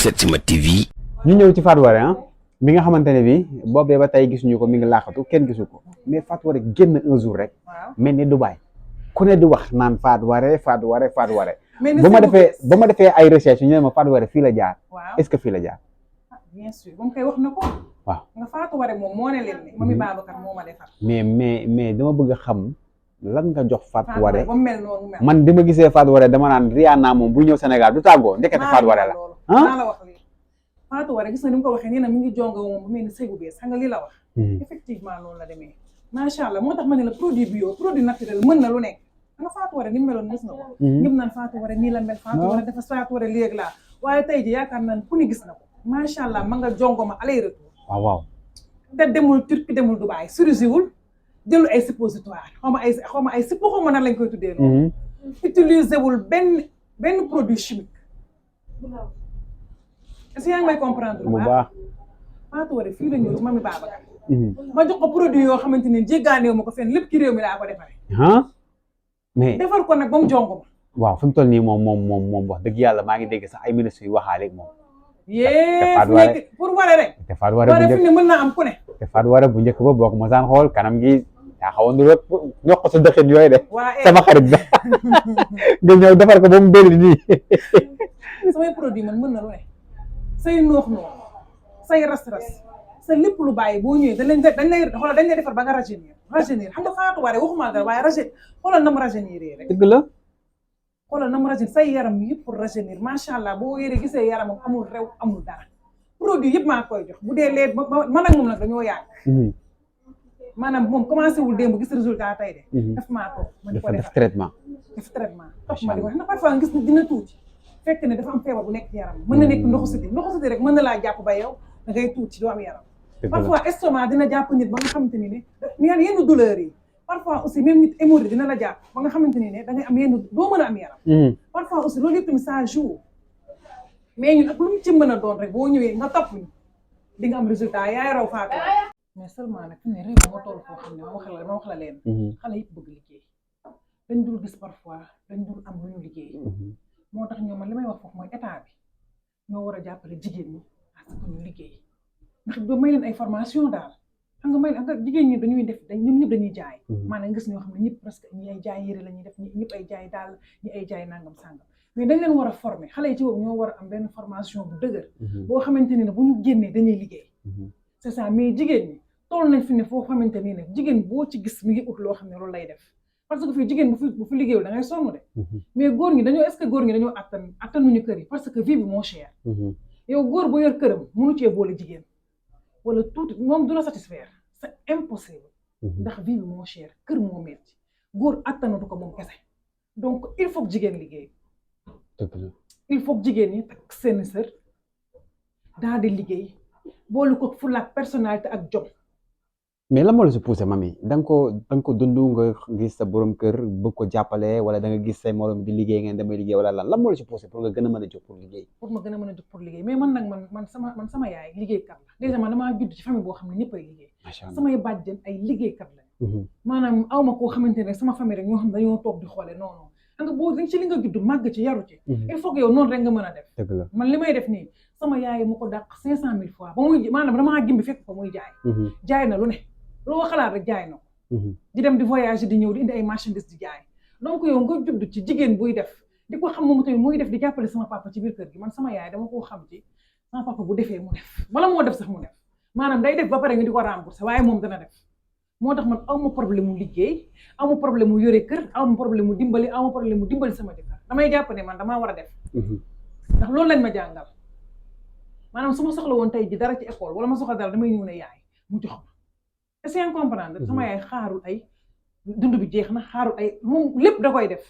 Setsima TV. ñu ñëw ci Fatou Waré mi nga xamante ne bi boobee ba tey gisuñu ko mi ngi laaxatu kenn gisu ko mais Fatou Waré génn un jour rek mel ni Dubaï ku ne di wax naan Fatou Waré ba ma defee ay recherche ñu ne ma Fatou Waré fii la jaar est-ce que fii la jaar bien sûr moom kay wax na ko waaw nga Fatou Waré moom moo ne leen ne Mami Babacar moo ma defar mais dama bëgg a xam lan nga jox Fatou Waré ba mel noonu mel man bi ma gisee Fatou Waré dama naan Rihanna moom bu ñëw Sénégal du tàggoo ndekete Fatou Waré la maa la wax lii Fatou Waré gis na ni mu ko waxee nee na mi ngi jonga moom bu mel ni sëy bu bees xam nga lii la wax effectivement loolu la demee macha allah moo tax ma ne la produit bio produit naturel mën na lu nekk xam nga Fatou Waré ni mu meloon gis nga ko ñëpp naan Fatou Waré nii la mel Fatou Waré dafa Fatou Waré léegi laa waaye tey ji yaakaar naan ku ni gis na ko macha allah ma nga jongo ma aller retour waaw te demul Turquie demul Dubaï chirurgie wul jëlu ay suppositoire xaw ma ay suppo xaw ma nan lañ koy tuddee loolu utilisé wul benn produit chimique est-ce que yaa ngi may comprendre bu baax Fatou Waré fii la ñëw ci Mami Babacar ma jox ko produit yoo xamante ne jéggaaneewu ma ko fenn lépp ci réew mi laa ko defaree mais defar ko nag ba mu jongo ma waaw fi mu toll nii moom wax dëgg yàlla maa ngi dégg sax ay ministres yu waxaale ak moom yee pour Waré rek te Fatou Waré bu njëkk fi ne mën naa am ku ne te Fatou Waré bu njëkk ba boo ko mosaan xool kanam gi yaa xawoon du rek ñoq sa dëxin yooyu de sama xarit ba nga ñëw defar ko ba mu bëri nii samay produit man mën na lu ne say noox say ras-ras sa lépp lu bàyyi boo ñëwee dañ lay defar ba nga rajeunir xam nga Fatou Waré waxuma dara waaye rajeunir xoolal na mu rajeunir rek dëgg la xoolal na mu rajeunir say yaram yëpp pour rajeunir macha allah boo yéree gisee yaramam amul rew amul dara produit yëpp maa koy jox bu dee lee man ak moom nag dañoo yàgg maanaam moom commencé wul démb gis résultat tey de daf maa toog ma di ko def traitement topp ma di wax na parfois nga gis ne dina tuuti fekk ne dafa am feebar bu nekk ci yaram mën na nekk ndoxu siti rek mën na laa jàpp ba yow da ngay tuuti doo am yaram parfois estomac dina jàpp nit ba nga xamante ni ne yenn douleur yi parfois aussi même nit hémorroïde dina la jàpp ba nga xamante ni ne da ngay am yenn doo mën a am yaram parfois aussi loolu yëpp tamit ça joue mais ñun ak lu mu ci mën a doon rek boo ñëwee nga topp ñu di nga am résultat yaay raw Fatou mais seulement nag fi ne réew moo toll foo xam ne ma wax la leen xale yëpp bëgg liggéey dañ dul gis parfois dañ dul am lu ñu liggéey moo tax ñoom man li may wax foofu mooy état bi ñoo war a jàppale jigéen ñi parce que ñu liggéey ndax doo may leen ay formation daal xam nga jigéen ñi dañuy def ñoom ñëpp dañuy jaay maanaam gis ñoo xam ne ñëpp presque ñi ay jaay yére la ñuy def ñëpp ay jaay daal ñi ay jaay nangam sàngam mais dañ leen war a former xale yi ci boobu ñoo war a am benn formation bu dëgër boo xamante ni ne bu ñu génnee dañuy liggéey c'est ça mais jigéen ñi toll nañ fi ne foo xamante ni ne jigéen boo ci gis mi ngi ut loo xam ne loolu lay def parce que fii jigéen bu fi liggéeyul da ngay sonn de mais góor ñi est-ce que góor ñi dañoo attanuñu kër yi parce que vie bi moo cher yow góor bu yor këram mënu cee boole jigéen wala tuuti moom du la satisfaire c'est impossible ndax vie bi moo cher kër moo metti góor attanatu ko moom kese donc il faut que jigéen liggéey il faut que jigéen ñi takk seen sër daal di liggéey boolu ko fulaak personnalité ak jom mais lan moo la si poussé mami da nga ko dund nga gis sa borom kër bëgg ko jàppale wala da nga gis say morom di liggéey ngeen damay liggéey wala lan moo la si poussé pour nga gën a mën a jóg pour liggéey pour liggéey mais man nag man sama yaay liggéeykat la déjà man damaa judd ci famille boo xam ne ñëpp ay liggéey samay bàjjen ay liggéeykat la maanaam awma koo xamante ne sama famille rek ñoo xam ne dañoo toog di xoole non nga boo dañ ci li nga judd màgg ci yaru ci il faut que yow noonu rek nga mën a def dëgg la man li may def nii sama yaay mu ko dàq 500 000 fois ba muy maanaam damaa gimbi fekk ko muy jaay na lu ne loo xalaat rek jaay na ko di dem di voyage di ñëw di indi ay marchandises di jaay donc yow nga judd ci jigéen buy def di ko xam moom tamit muy def di jàppale sama papa ci biir kër gi man sama yaay dama koo xam ci sama papa bu defee mu def bala moo def sax mu def maanaam day def ba pare nga di ko rembourser waaye moom dana def moo tax man awma problème mu liggéey awma problème mu yore kër awma problème mu dimbali sama jëkkër damay jàpp ne man damaa war a def ndax loolu lañ ma jàngal maanaam su ma soxla woon tey ji dara ci école wala ma soxla dara damay ñëw ne yaay mu jox ma est-ce que comprendre sama yaay xaarul ay dund bi jeex na xaarul ay moom lépp da koy def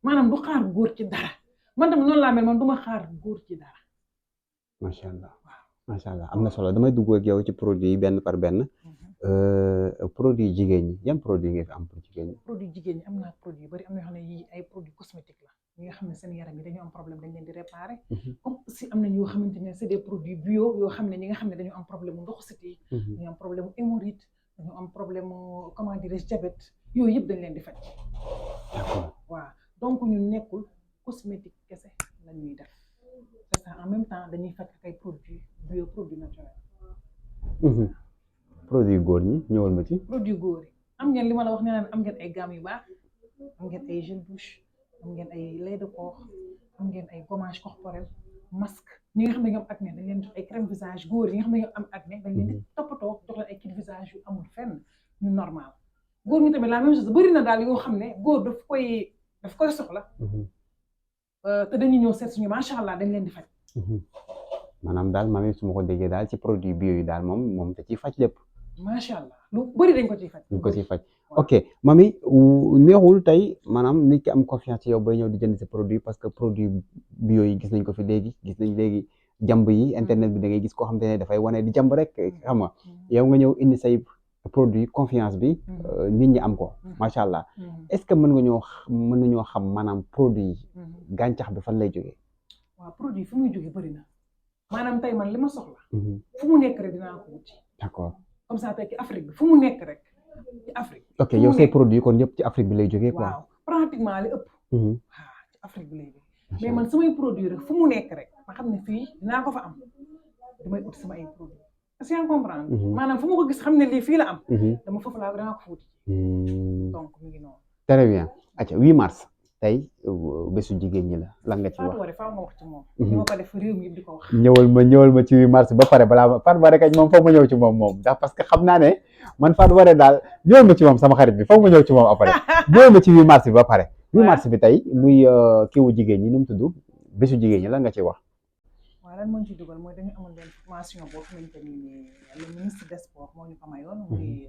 maanaam du xaar góor ci dara man tam noonu laa mel man du ma xaar góor ci dara macha allah macha allah am na solo damay dugg ak yow ci produit yi benn par benn produit jigéen ñi yan produit nga fi am pour jigéen ñi produit jigéen ñi am naa produit yu bari am na yoo xam ne yii ay produit cosmétique la ñi nga xam ne seen yaram yi dañoo am problème dañ leen di réparer comme aussi am nañ yoo xamante ne c'est des produits bio yoo xam ne ñi nga xam ne dañoo am problème mu ndoxu siti dañoo am problème mu hémorroïde dañoo am problème mu comment dirais-je diabète yooyu yëpp dañ leen di faj waaw donc ñu nekkul cosmétique kese la ñuy def ça en même temps dañuy faj ak ay produits bio produits naturels. produit góor ñi ñëwal ma ci. produit góor yi am ngeen li ma la wax ne leen am ngeen ay gamme yu baax am ngeen ay gel douche am ngeen ay lait de corps am ngeen ay gommage corporel masque ñi nga xam ne ñoom acné dañ leen jox ay crème visage góor yi nga xam ne ñoom am acné dañ leen di toppatoo jox leen ay kit visage yu amul fenn ñu normal góor ñi tamit la même chose bëri na daal yoo xam ne góor daf koy soxla te dañuy ñëw seet suñu macha allah dañ leen di faj. maanaam daal mami su ma ko déggee daal ci produit bio yi daal moom da ciy faj lépp. macha allah lu bëri dañ ko ciy faj. dañ ko ciy faj ok mami neexul tey maanaam nit ki am confiance ci yow bay ñëw di jënd sa produit parce que produit bio yi gis nañ ko fi léegi gis nañ léegi jàmb yi internet bi da ngay gis koo xam te ne dafay wane di jàmb rek xam nga yow nga ñëw indi say produit confiance bi nit ñi am ko macha allah est-ce que mën nañoo xam maanaam produit yi gàncax bi fan lay jógee. waaw produit fu muy jógee bëri na maanaam tey man li ma soxla. fu mu nekk rek dinaa ko wuti. d'accord comme ça tey ci Afrique bi fu mu nekk rek ci Afrique. ok yow say produit kon yëpp ci Afrique bi lay jógee quoi. waaw pratiquement li ëpp. ci Afrique bi lay jógee mais man samay produit rek fu mu nekk rek ma xam ne fii dinaa ko fa am damay uti sama ay produit est-ce que yaa ngi comprendre. maanaam fu ma ko gis xam ne lii fii la am. dama foofu laa danaa ko fa wuti. donc mu ngi noonu. très bien acca 8 mars tey bésu jigéen ñi la lan nga ci wax. Fatou Waré faaw nga wax ci moom. li ma ko def réew mi di ko wax. ñëwal ma ci 8 mars ba pare balaa Fatou Waré kañ moom foog ma ñëw ci moom ndax parce que xam naa ne man Fatou Waré daal ñëwal ma ci moom sama xarit bi foog ma ñëw ci moom après ñëwal ma ci 8 mars bi ba pare. 8 mars bi tey muy kiiwu jigéen ñi nu mu tudd bésu jigéen ñi lan nga ci wax. waaw lan moo ñu ci dugal mooy dañu amoon benn formation boo xamante ni le ministre des sports moo ñu ko mayoon. muy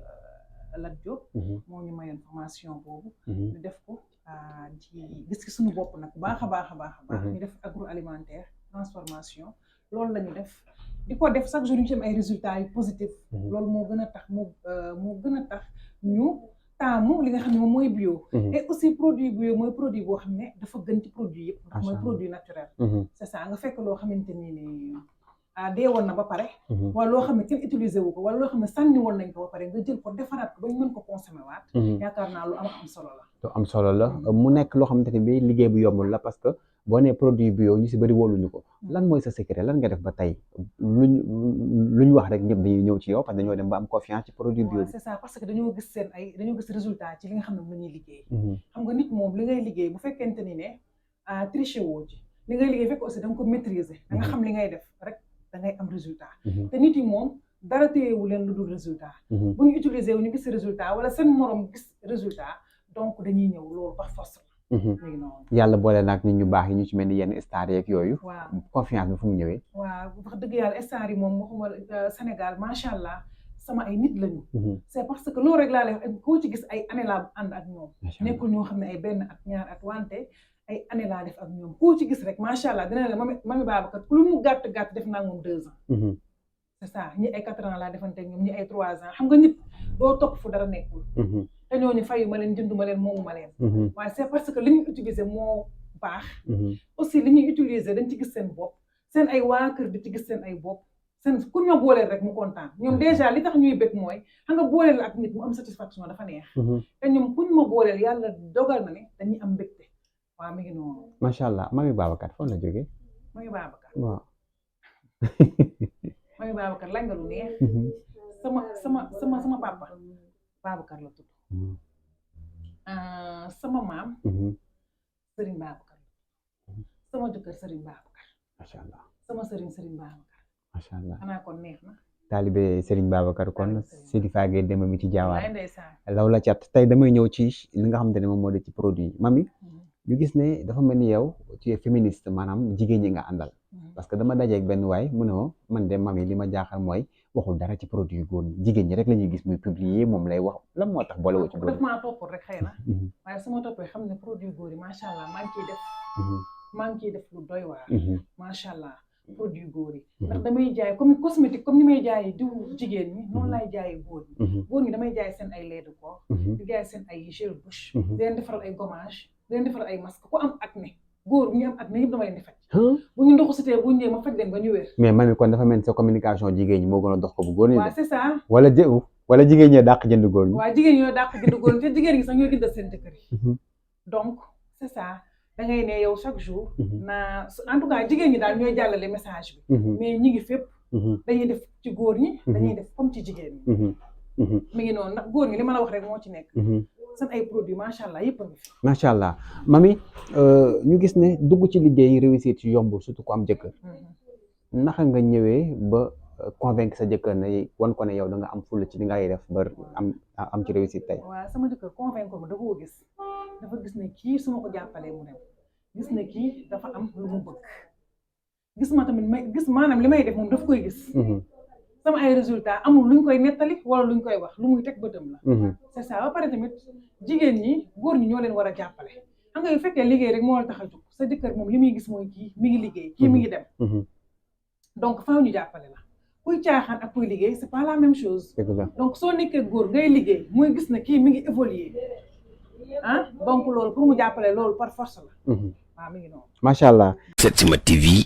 Lat Diop. moo ñu mayoon formation boobu. ñu def ko ci gis ci suñu bopp nag baax a baax. ñu def agroalimentaire transformation loolu la ñu def di ko def chaque jour ñu ci am ay résultats yu positif. loolu moo gën a tax ñu taamu li nga xam ne moom mooy bio. et aussi produit bio mooy produit boo xam ne dafa gën ci produit yëpp. ndax mooy produit naturel. c'est ça nga fekk loo xamante ni dee woon na ba pare. wala loo xam ne kenn utilisé wu ko wala loo xam ne sànni woon nañ ko ba pare nga jël ko defaraat ko ba ñu mën ko consommer waat. yaakaar naa lu am solo la. lu am solo la mu nekk loo xamante ne bii liggéey bu yombul la parce que boo nee produit bio ñu si bëri wóoluñu ko. lan mooy sa secret lan nga def ba tey luñ wax rek ñëpp dañuy ñëw ci yow parce que dañoo dem ba am confiance ci produit bio bi. c'est ça parce que dañoo gis résultat ci li nga xam ne moom la ñuy liggéey. xam nga nit moom li ngay liggéey bu fekkente ni ne tricher woo ci li ngay liggéey fekk aussi da nga ko maîtriser. da nga xam li ngay def rek da ngay am résultat. te nit yi moom dara téyewu leen lu dul résultat. bu ñu utiliser wu ñu gis résultat wala seen morom gis résultat donc dañuy ñëw loolu par force la. léegi noonu yàlla boole naag nit ñu baax yi ñu ci mel ni yenn star yeeg yooyu. waaw confiance bi fu mu ñëwee. waaw wax dëgg yàlla star yi moom waxuma Sénégal macha allah sama ay nit lañu. c'est parce que loolu rek laa lay wax koo ci gis ay année laa ànd ak ñoom. nekkul ñoo xam ne ay benn at ñaar at wante ay année laa def ak ñoom koo ci gis rek macha allah dina la mami Babacar lu mu gàtt def naa moom 2 ans. c'est ça ñi ay 4 ans laa defante ak ñoom ñi ay 3 ans xam nga nit doo topp fu dara nekkul. te ñooñu fayu ma leen jënduma leen moomu ma leen. waaye c'est parce que li ñuy utiliser moo baax. aussi li ñuy utiliser dañ ci gis seen bopp seen ay waa kër di ci gis seen ay bopp seen ku ñu booleel rek mu kontaan ñoom déjà li tax ñuy bëgg mooy xam nga booleel ak nit mu am satisfaction dafa neex. te ñoom ku ñu ma booleel yàlla dogal na ne dañuy am mbégte waaw mi ngi noonu. macha allah mami Babacar fan la jógee. mami Babacar. waaw. mami Babacar lañ nga lu neex. sama papa Babacar la tudd. sama maam. Serigne Babacar. sama jëkkër Serigne Babacar. macha allah sama Serigne Babacar. macha allah xanaa kon neex na. taalibe Serigne Babacar kon Sidi Fage dem mi ci jaawaar. waaye ndeysaan. law la cat tey damay ñëw ci li nga xamante ne moom moo di ci produit mami. ñu gis ne dafa mel ni yow tu es féministe maanaam jigéen ñi nga àndal. parce que dama dajeeg benn waay mu ne ma man de mami li ma jaaxal mooy waxul dara ci produit góor ñi jigéen ñi rek la ñuy gis muy publier moom lay wax lan moo tax boole wu ci. daf maa topp rek xëy na. waaye su ma toppee xam ne produit góor yi macha allah maa ngi ciy def lu doy waar. macha allah produit góor yi. ndax damay jaay comme cosmétique comme ni may jaayee diw jigéen ñi noonu laay jaayee góor ñi. góor ñi damay jaay seen ay lait de corps. di jaay seen ay gel douche. di leen defaral ay gommage di leen defaral ay masque ku am acné góor bu ñu am acné yëpp dama leen di faj. bu ñu ndoxu sutee bu ñu ñëwee ma faj leen ba ñu wér. mais mami kon dafa mel ni sa communication jigéen ñi moo gën a dox ko bu góor ñi. waaw c'est ça. wala jigéen ñi dàq jënd góor ñi. waaw jigéen ñoo dàq jënd góor ñi te jigéen ñi sax ñoo gëndal seen jëkkër yi. donc c'est ça da ngay ne yow chaque jour naa en tout cas jigéen ñi daal ñooy jàllale message bi mais ñi ngi fépp dañuy def ci góor ñi dañuy def comme ci jigéen ñi mi ngi noonu ndax góor ñi li ma la wax rek moo ci nekk seen ay produits macha allah yëpp a ngi fi macha allah mami ñu gis ne dugg ci liggéey réussir ci yombul surtout ku am jëkkër naka nga ñëwee ba convaincre sa jëkkër ne wan ko ne yow da nga am fulla ci li ngay def ba am ci réussite tey. waaw sama jëkkër convaincre ma dafa ko gis dafa gis ne kii su ma ko jàppalee mu dem gis ne kii dafa am lu mu bëgg gis ma tamit may gis maanaam li may def moom daf koy gis sama ay résultats amul luñ koy nettali wala luñ koy wax lu muy teg bëtam la c'est ça ba pare tamit jigéen ñi góor ñi ñoo leen war a jàppale xam nga yu fekkee liggéey rek moo la tax a jóg sa jëkkër moom li muy gis mooy kii mi ngi liggéey kii mi ngi dem donc faaw ñu jàppale la kuy caaxaan ak kuy liggéey c'est pas la même chose donc soo nekkee góor ngay liggéey muy gis na kii mi ngi évoluer donc loolu pour mu jàppale loolu par force la waaw mi ngi noonu macha allah. Setsima TV